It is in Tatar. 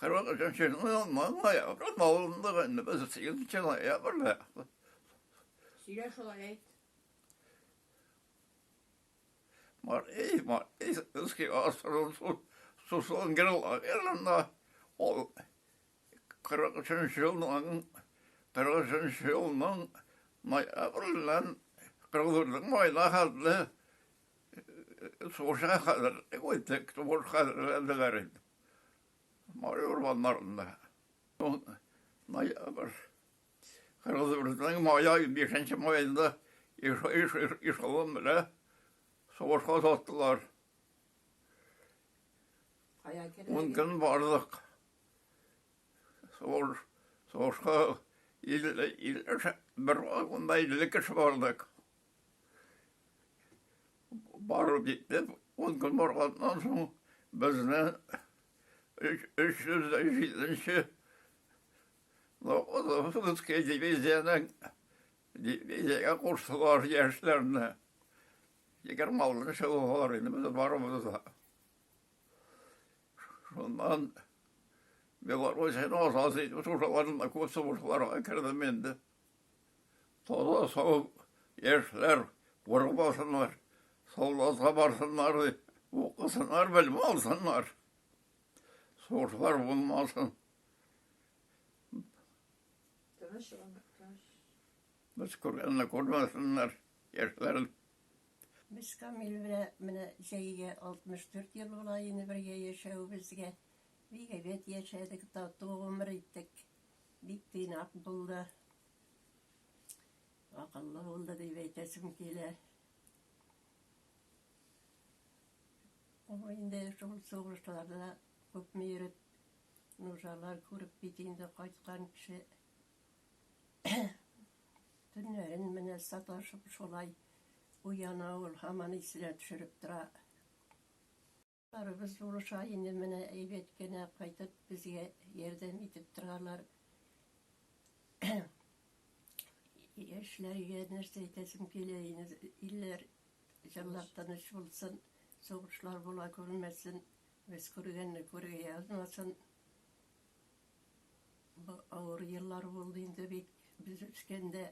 43 елның ноябрь авылында инде без 8 ноябрьдә. Сөйлә шулай әйт. Марий, Марийский остров Суслонгер лагерында ул 43 елның 43 елның ноябреннән 44 майына хәтле сугышка хәзерлек үттек, сугыш хәзерләделәр инде. Мари урманнарында. Ноябрь 44-нең май 5 маенда эшелон белән сугышка озаттылар. Ун көн бардык. Сугыш, сугышка 50, бер вагонда 50 кеше бардык. Барып җиттек, 10 көн барганнан соң безне 307 Локотовский дивизиянең дивизиягә куштылар яшьләрне. 26 еллар инде без барыбыз да. Шуннан Белоруссияне азат итеп, шушыларны күп сугышларга кердем инде. Таза сау яшьләр курыкмасыннар, солдатка барсыннар дип, укысыннар, белем алсыннар. Сугышлар булмасын. Тыныч гомер, тыныч. Без күргәнне күрмәсеннәр яшьләр. Без Камил белән менә җәйгә 64 ел була инде бергә яшәвебезгә. Бик әйбәт яшәдек, тату гомер иттек. Бик тыйнак булды. Акыллы булды дип әйтәсем килә. Ул инде шул сугышларда күпме йөреп, нужалар күреп бит инде кайткан кеше. Төннәрен менә саташып шулай уяна ул, һаман исенә төшереп тора. Барыбыз булыша инде менә әйбәт кенә кайтып безгә ярдәм итеп торалар. Яшьләргә нәрсә әйтәсем килә инде, илләр җаннар тыныч булсын, сугышлар була күрмәсен, без күргәнне күрергә язмасын. Бу авыр еллар булды инде бик без үскәндә.